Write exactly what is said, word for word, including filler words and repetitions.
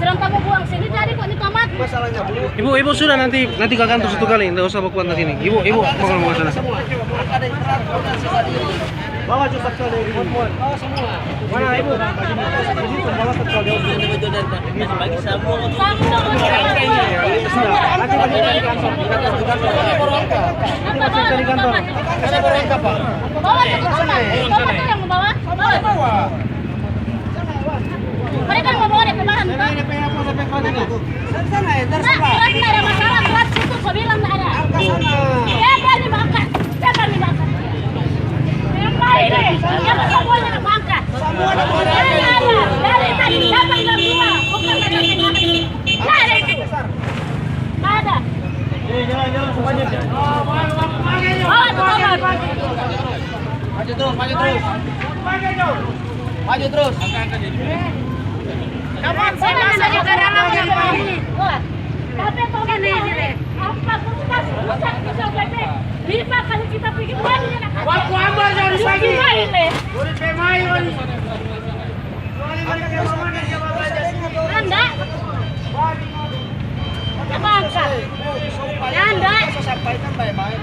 Sedang kamu buang sini, jadi kok ini tomat. Ibu, ibu sudah, nanti nanti ke kantor satu kali, nggak usah bawa ke sini. Ibu, ibu, bawa ke sana. Bawa juga satu kali. Mana ibu? Bawa satu kali. Bagi semua. Nanti bagi dari kantor. Nanti bagi dari kantor. Bawa ke sana. Bawa tuh yang bawa. Bawa. Mereka mau bawa deh ke bahan. Nah, berat nggak ada masalah, berat situ, saya bilang nggak ada. Dia berani makan, dia berani makan. Yang lain deh, yang semuanya makan. Dari tadi datang dari rumah, bukan dari rumah. Nggak ada itu. Nggak ada. Bawa tuh kamar. Maju terus, maju terus. Maju terus. Kamu saya masa juga dalam yang ini. Tapi tolong ini, apa kita susah bisa bebek? Lima kali kita pikir, wah, ini enak. Waktu ambil dari pagi. Ini. Boleh pemain, boleh. Anda. Apa angka? Anda. Sampaikan baik-baik.